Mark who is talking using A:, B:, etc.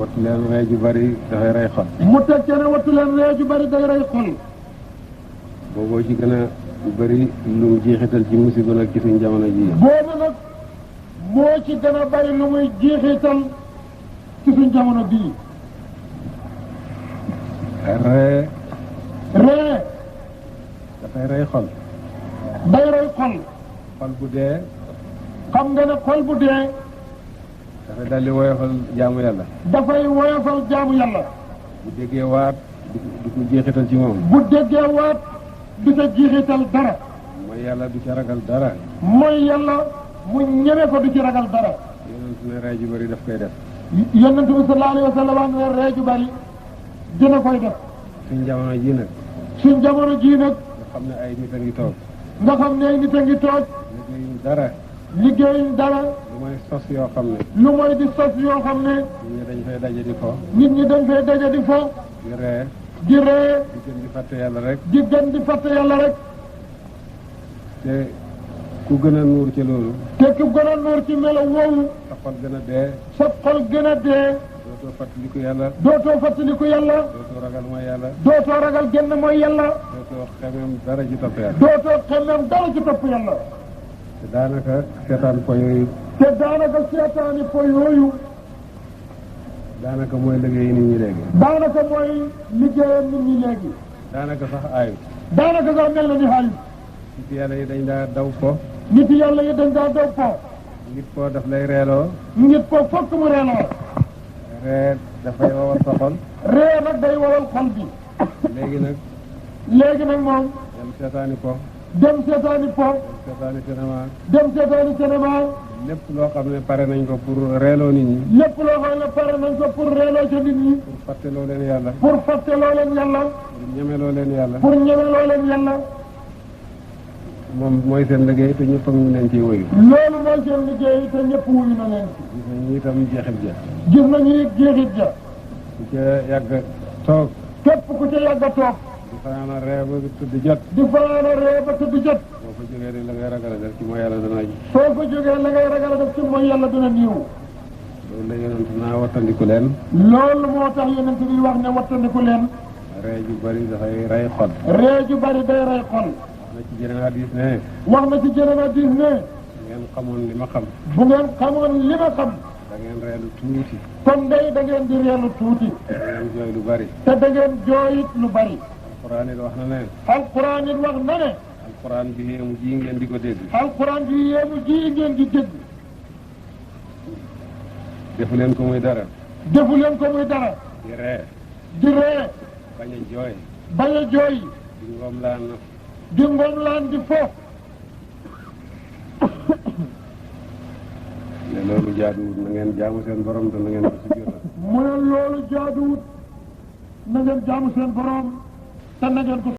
A: wattu leen ree ju bari dafay rey xol.
B: mu teg ca ne wattu leen ree ju bari day rey xol.
A: booboo ci gën a bari lu mu jeexital ci musiba nag ci suñ jamono ji.
B: boobu nag moo ci gën a bari lu muy jeexital ci suñ jamono bii.
A: ree dafay rey xol.
B: day rey xol.
A: xol bu dee.
B: xam nga ne xol bu dee.
A: dafay daldi woyofal jaamu yàlla.
B: dafay woyofal jaamu yàlla.
A: bu déggee waat du ko jeexital ci moom.
B: bu déggee waat du ca jeexital dara.
A: mooy yàlla du ca ragal dara.
B: mooy yàlla mu ñeme ko du ci ragal dara.
A: yonent ne ree ju bari daf koy def.
B: yonent bi sallallahu alayhi wa sallam ne ree ju bari dina koy def.
A: suñ jamono ji nag.
B: suñ jamono ji nag.
A: nga xam ne ay nit a ngi toog.
B: nga xam ne ay nit a ngi toog.
A: liggéeyuñ dara.
B: liggéeyuñ dara.
A: lu mooy sos yoo xam ne.
B: lu mooy di sos yoo xam ne.
A: nit ñi dañ fay daje di fo.
B: nit ñi dañ fay daje di fo.
A: di ree.
B: di ree.
A: di gën di fàtte yàlla rek.
B: di gën di fàtte yàlla rek.
A: te ku gën a nuur ci loolu.
B: te ku gën a nuur ci melo woowu.
A: sa xol gën a dee.
B: sa xol gën a dee.
A: dootoo fàttaliku yàlla.
B: dootoo fàttaliku yàlla.
A: dootoo ragal mooy yàlla.
B: dootoo ragal genn mooy yàlla.
A: dootoo xemem dara ci topp yàlla.
B: dootoo xemem dara ci topp yàlla.
A: te daanaka seetaan po yooyu.
B: te daanaka seetaani po yooyu.
A: daanaka mooy liggéey nit ñi léegi.
B: daanaka mooy liggéeyam nit ñi léegi.
A: daanaka sax aayu.
B: daanaka sax mel na ni xaalis.
A: nit yàlla yi dañ daa daw po.
B: nit yàlla yi dañ daa daw po.
A: nit po daf lay reeloo.
B: nit po fokk mu reeloo.
A: ree dafay wawal sa xol.
B: ree nag day wawal xol bi. léegi nag moom.
A: dem seetaani po.
B: dem seetaani po.
A: dem seetaani cinéma.
B: dem seetaani cinéma.
A: lépp loo xam ne pare nañ ko pour reeloo nit ñi.
B: lépp loo xam ne pare nañ ko pour reeloo ca nit ñi.
A: pour fàtteloo leen yàlla.
B: pour fàtteloo leen yàlla.
A: pour ñemeloo leen yàlla.
B: pour ñemeloo leen yàlla.
A: moom mooy seen liggéey te ñëpp a ngi leen ciy wuyu.
B: loolu mooy seen liggéey te ñëpp wuyu na leen ci.
A: gis nañu itam jeexit ja.
B: gis nañu jeexit ja.
A: ku ca yàgg toog.
B: képp ku ca yàgg a toog.
A: di fanaana ree ba tudd jot.
B: di fanaana ree ba tudd jot.
A: boo fa jógee ni la ngay ragal a def ci mooy yàlla dana ji.
B: soo fa jógee la ngay ragal a def ci mooy yàlla dina niiw.
A: loolu la yonent naa wattandiku leen.
B: loolu moo tax yonent bi wax ne wattandiku leen.
A: ree ju bari dafay rey xol.
B: ree ju bari day rey xol.
A: na ci jeneen hadis ne.
B: wax na ci jeneen hadis ne.
A: ngeen xamoon li ma xam.
B: bu ngeen xamoon li ma xam.
A: da ngeen reelu tuuti.
B: kon day da ngeen di reelu tuuti.
A: da ngeen jooy lu bari.
B: te da ngeen jooyit lu bari.
A: alquran it wax na ne.
B: alquran it wax na ne.
A: alquran bi yéemu ji ngeen di ko dégg.
B: alquran bi yéemu ji ngeen di dégg.
A: defu leen ko muy dara.
B: defu leen ko muy dara.
A: di ree.
B: di ree.
A: bañ a jooy.
B: bañ a jooy.
A: di ngoom laan.
B: di ngoom laan di fo.
A: ne loolu jaaduwut na ngeen jaamu seen borom te na ngeen ko sujjóotal.
B: mu ne loolu jaaduwut na ngeen jaamu seen borom te na ngeen ko